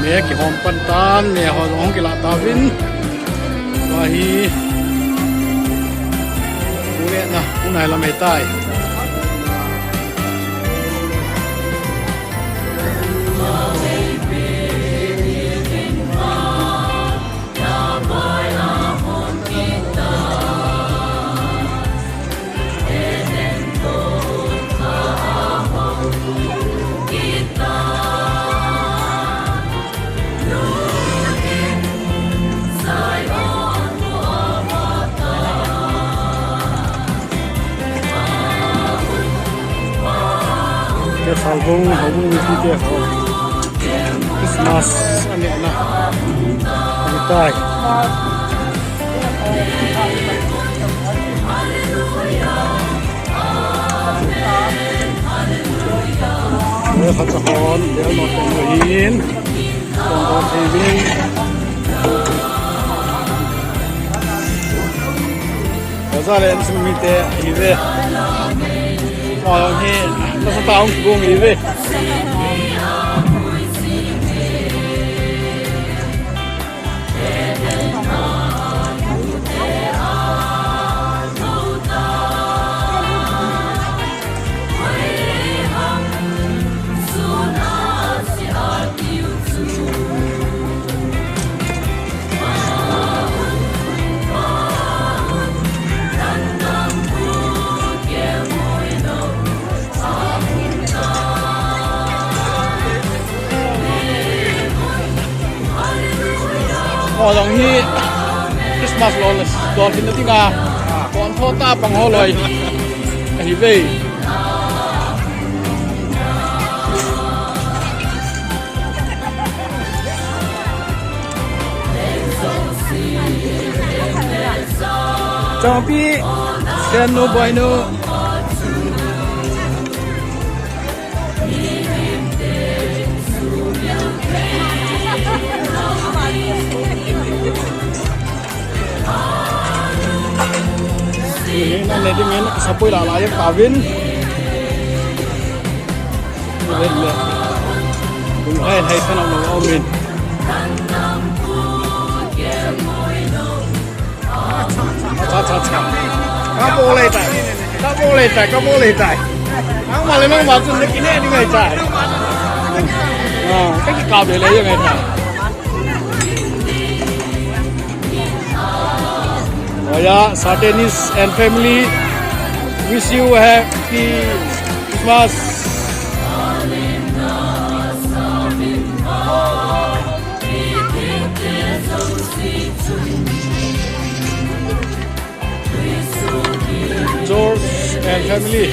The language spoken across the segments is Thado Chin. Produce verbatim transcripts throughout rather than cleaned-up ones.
Me kihom pan tan, me ho jong kilah tauvin. Tua hi. Pu le na, pu nai lam ahitai. Te Salvung, Houbung mipi te ho. Christmas anehna. Ahitai. Te khat hon, te no te hin. Kong kong thei vin. Bazaar le insung mite ahiuve. Amahon hi, nasa tah a hung kigong ahiuve. Amahon hi Christmas lol, lolhinna dinga, kon tho tah a pang ho loi ahiuve. Chongpi, Sen nu, Boy nu. Nang ne ding in, sapui la la yak tauvin. Hai, hai, sana no, amin. Cha, cha, cha. Ka bol le tai. Ka bol le tai, ka bol le tai. Nangma le nangma chun na kine ding ahitai. Ah, ka kikap le le ding ahitai. Oh yeah, Satenis and family, wish you a happy Christmas. George and family.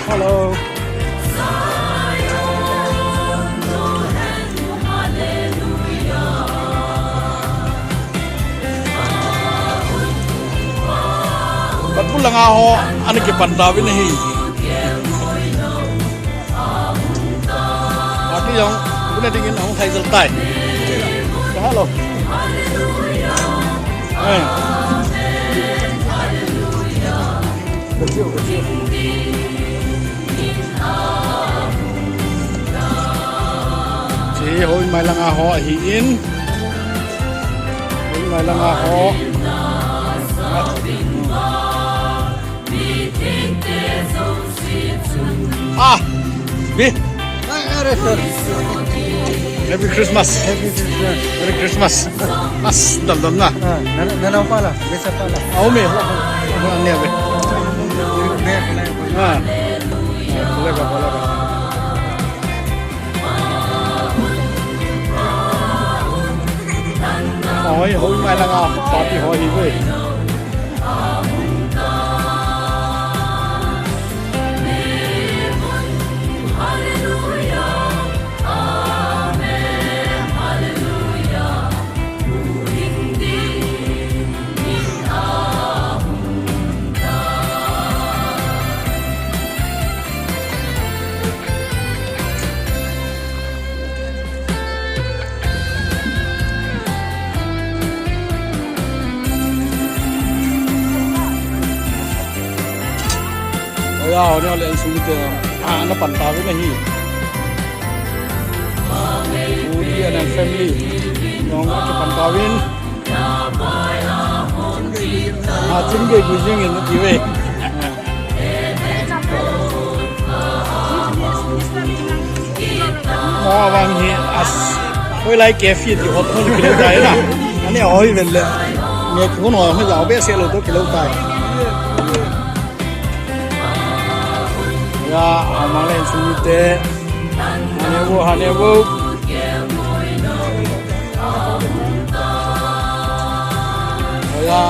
Hello. Patbul langa ho, ana kipan tauvin ahi. Party jong, tuna dingin ahung lhai jel tai. Hello. Eh. Hiche houin mai langa ho ahin. Houin mai langa ho. Ah, Bi. Ah, are, sir. Happy Christmas. Happy Christmas. Merry Christmas. As, damdam na. Ah, nana, nana pala, besa pala. Aum e. Aum e, aum e. Ah. Ah, kolega, kolega. Hoi, houin mai langa party ho ahiuve. Oya, oya, le insung mite. Ah, ana pan tauvin ahi. Pu Lian and family jong akipan tauvin. Ah, chim gei gui jing in ati ve. Mo vang hi as. Hoilai cafe ti hot hon kilo tai na. Ani hoi vel le. Me ki hon ho me jao be se lo to kilo tai. Ya, amang le insung mite. Hane vo, hane vo. Ya.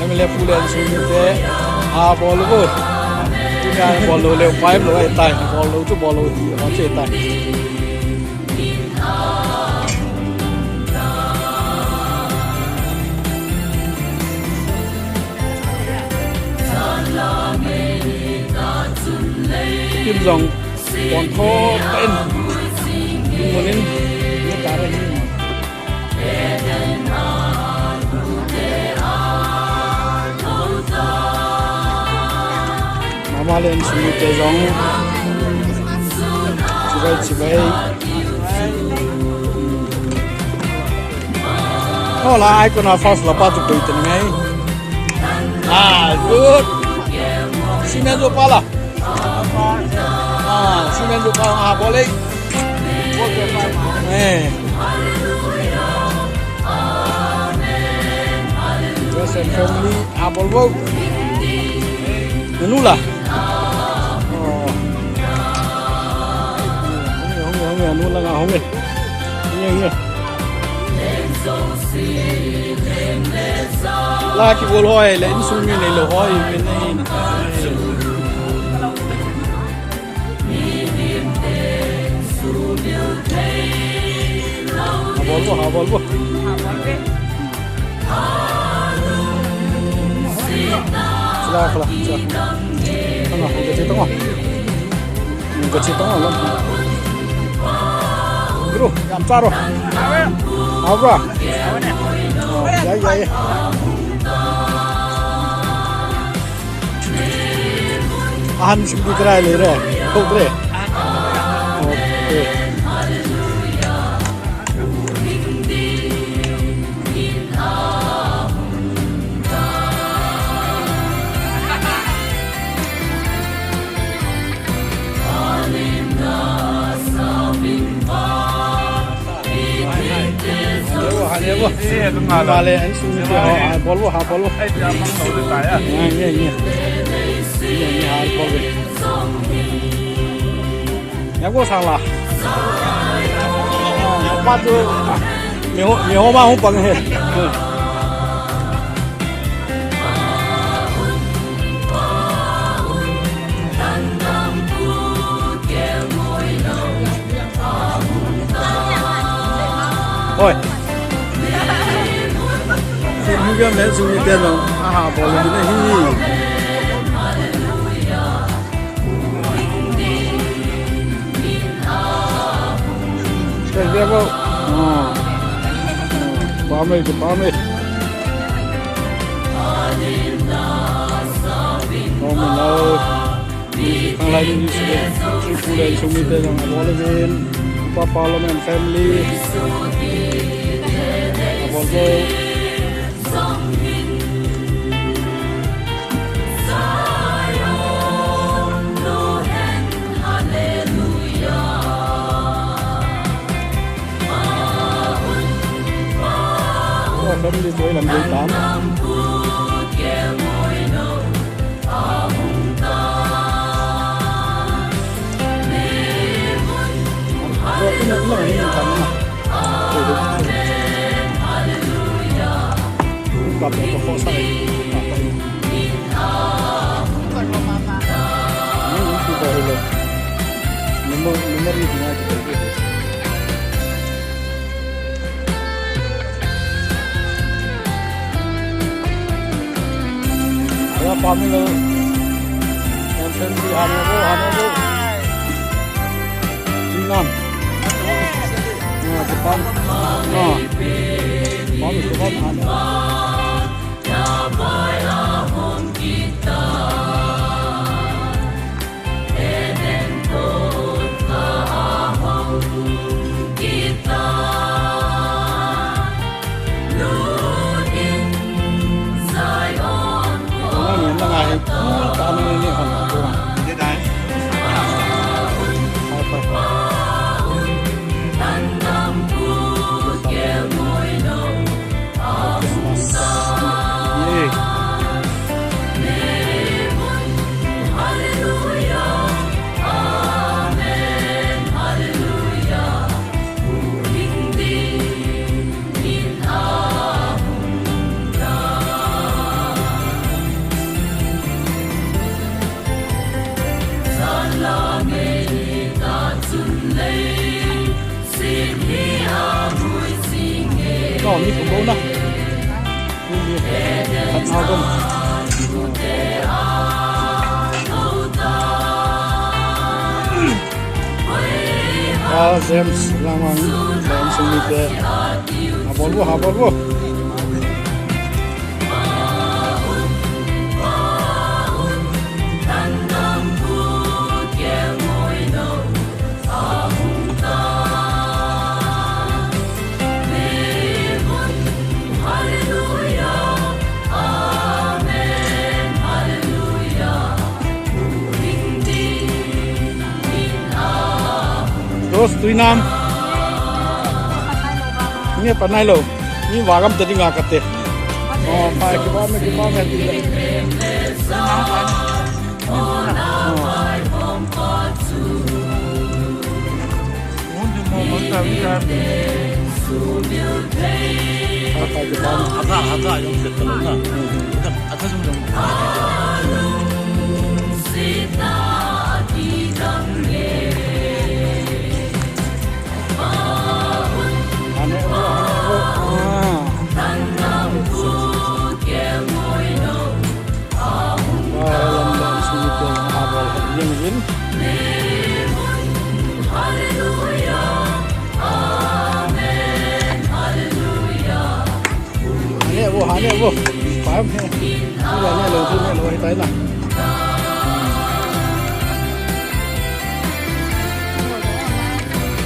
Em le pu le insung mite. A bol vo. Pu le bol lo le pai lo ai tai. Bol lo tu bol lo ti ho che tai. Kim jong pon tho ta in. Kim mun in. Ni ta re hin. Mama le insung mite jong. Chibai, chibai. Hola, ai kona first la pa tu koi tan ngai. Ah, good. Simen jo pa la. Ah, simen jo pa, ah, bol e. Eh. Joseph family, ah, bol vo. Nanu la. Oh. Hung e, hung e, hung e, nanu la nga hung e. Hung e, hung e. La kibol hoi le, insung mi neilou hoi, mi nei. Ha bol vo, ha bol vo. Sila, sila, sila. Tanga, hung kache tanga. Hung kache tanga, lam. Guru, yam charo. Abra. Oh, ya, ya, ya. Ahan sim di try le re. Ko re. Okay. Hale vo, hale vo. Eh, tu nga la. Hale, an sung te ho, ha bol vo, ha bol vo. Ai, ya mang tau le ta ya. Nge, nge, nge. Nge, nge, ha bol vo. Nge ko sang la. Pa tu. Mi ho, mi ho ma hung pang he. Oi. Sim hu gam le sum ni te no. Aha, bol ni na hi. Te dia bo. Ah. Pa me, pa me. Oh, my love. Thanglai ni sile, Tripura insung mite jong abol uvin, Upa Parliament family, abol uvin. Oh, family choi lam joi tan. Aya pamilo. Yang sendiri hanya bo, hanya bo. Tingam. Nah, depan. Nah. Pamilo depan hanya. Kau ni kong na. Khat na kong. Ah, James, lamang, lamang sung ni te. Habol vo, habol vo. Rose, tui nam. Nge pa nai lo. Ni vagam te dinga kate. Oh, pa ki ba me, ki ba me. Oh. Hane vo, hane vo. Pam he. Ni la ne lo, ne lo, hitai na.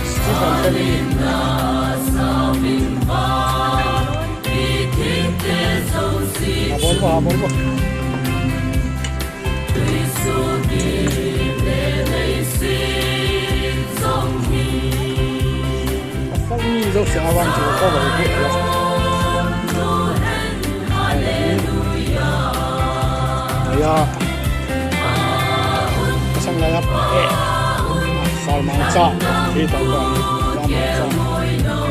Steve and family. Habol vo, habol vo. Pasal ni jouse a vang chu ka va hi. Aya. Pasal la ya. Eh. Salman cha. Hi ta ka. Salman cha.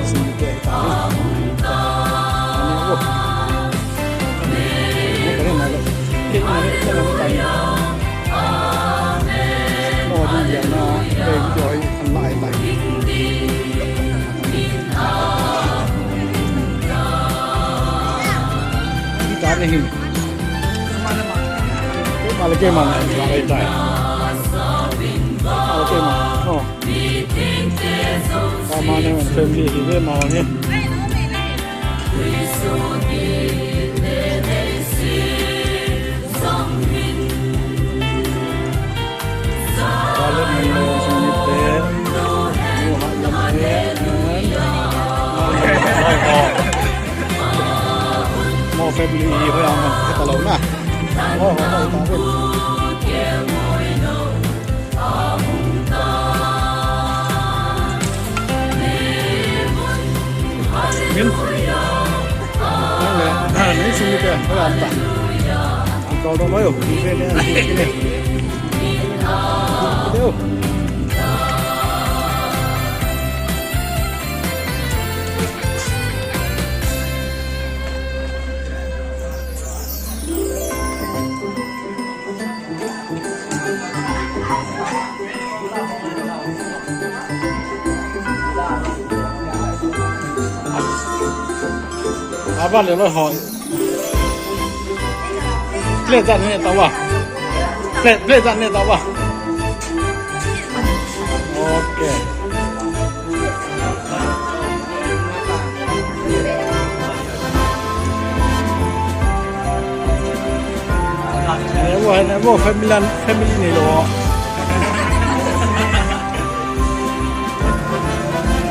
Sing ke ta. Ani ko. Mala ke mala, mala ke mala. Oh. Permanent family hi ve ma ni. Mo family hi hoi ang ta lo na. Ho, ho, ho, ta ve. Min. Nang le, nang sung ni te, ko lam ta. Ang kau dong lo yo, ni pe ne, ni pe ne. Ni pe ne. Aba le lo hon. Plate jan ne ta ba. Plate, plate jan ne ta ba. Okay. Ane vo, ane vo, family, family ni lo.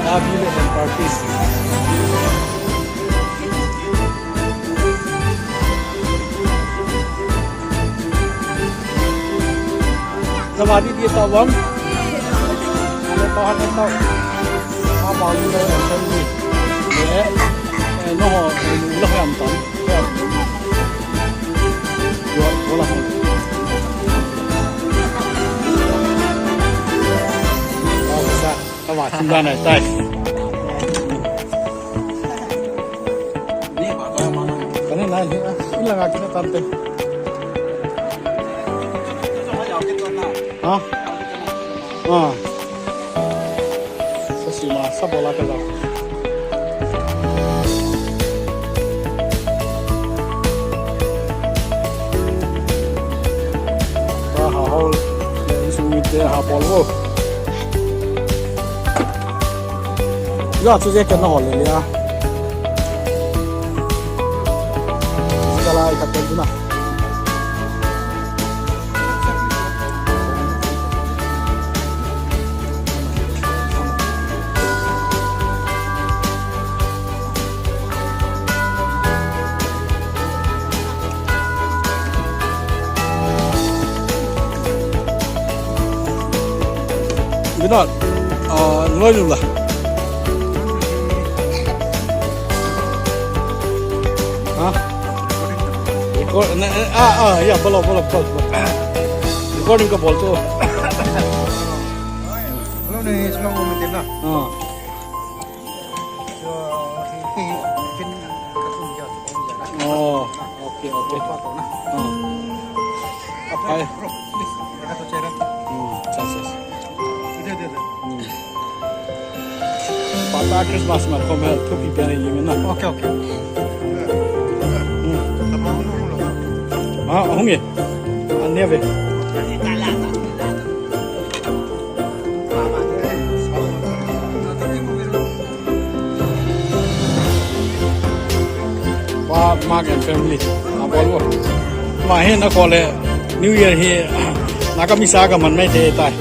Happy birthday party. Zawadi di tao bang. Ano tao, ano tao. Ama ni lo, ano ni. Eh, eh, no ho, eh, lo ho am tam. Yo, yo la ho. Tao sa, tao ma, sim da nai tai. Kani nai hi, ila nga kina tante. Ha? Ah. Sa sima, sa bola ka la. Ba ha hol, insung mi te ha bol wo. Ya, chu je ka na hol le ya. Ka la ka te na. Binot, ah, ngoi lu la. Ha? Record, na, ah, ah, ya, bolo, bolo, bolo, bolo. Recording ka bol tu. Hello, ni, slow mo, tina. Ah. Oh, okay, okay. Ah. Hai. Hmm, yes, yes. Hmm. Pata Christmas ma comment thupi pe ni na. Okay, okay. Hmm. Ah, hung e. An ne ve. Pa, Mark and family. Ah, bol wo. Ma hi na ko le New Year hi na ka mi sa ka man mai te tai.